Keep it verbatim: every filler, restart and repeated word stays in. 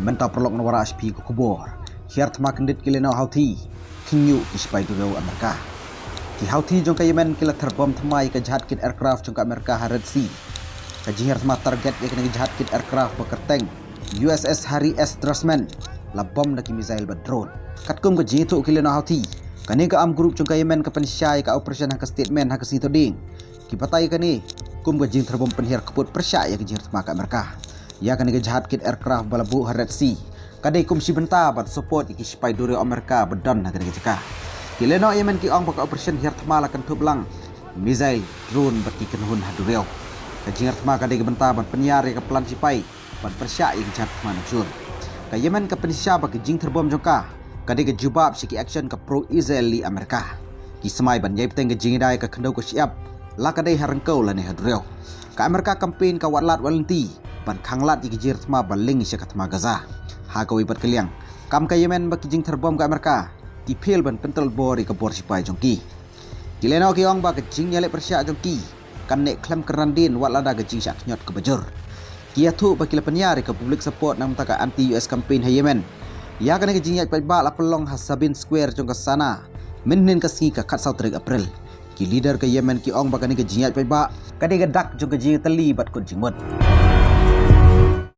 Mynta paralok, ngan wanrah sha phi ka khubor. Hiar thma kyndit ki lehnoh Houthi, khynñiuh ki sipai duriaw Amerika. Ki Houthi jong ka Yemen ki la thar bom thma ïa ka jahaj kit aircraft jong ka Amerika ha Red Sea. Ka jinghiar thma target ïa kane ka jahaj kit aircraft ba kyrteng U S S Harry S Trussman la bom da ki missile bad drone. Katkum ka jingïathuh ki lehnoh Houthi, kane ka armed group jong ka Yemen ka pynshai ïa ka operation ha ka statement ha ka sngi Thohdieng. Ki batai ïa kane kum ka jingthar bom pynhiar kput pyrshah ïa ka jinghiar thma ka Amerika ïa kane ka jahaj kit aircraft ba la buh ha Red Sea. Ka dei kum shi bynta ban support ïa ki sipai duriaw Amerika ba don ha kane ka jaka. Ki lehnoh Yemen ki ong ba ka operation hiar thma la kynthup lang missile, drone bad ki kynhun ha duriaw. Ka jinghiar thma ka dei ka bynta ban pynïar ïa ka plan sipai ban pyrshah ïa ka jinghiar thma nongshun. Ka Yemen ka pynshisha ba ka jingthar bom jong ka ka dei ka jubab sha ki action ka pro-Israel li Amerika. Ki smai ban ïai bteng ka jingïada ïa ka khyndew ka shyiap, la ka dei ha ryngkew lane ha duriaw. Ka Amerika campaign ka wat lad wat lynti ban khanglad ïa ka jinghiar thma ba ling sha ka thma Gaza. Ha kawei pat ka liang, kam ka Yemen, ba ki jingthar bom ka Amerika ki fail ban pyntlot bor ïa ka bor sipai jong ki. Ki lehnoh ki ong ba ka jingïaleh pyrshah jong ki kan neh khlem kyrdan dien wat lada ka jingshah khñiot kaba jur. Ki ïathuh ba ki la pynïar ïa ka public support na ka bynta ka anti-U S campaign ha Yemen ïa kane ka jingïaid paidbah la pynlong ha Sabin Square jong ka Sanaa mynhynnin ka sngi ka khatsaw tarik April. Ki leader ka Yemen ki ong ba kane ka jingïaid paidbah ka dei ka dak jong ka jingïatylli bad kut jingmut.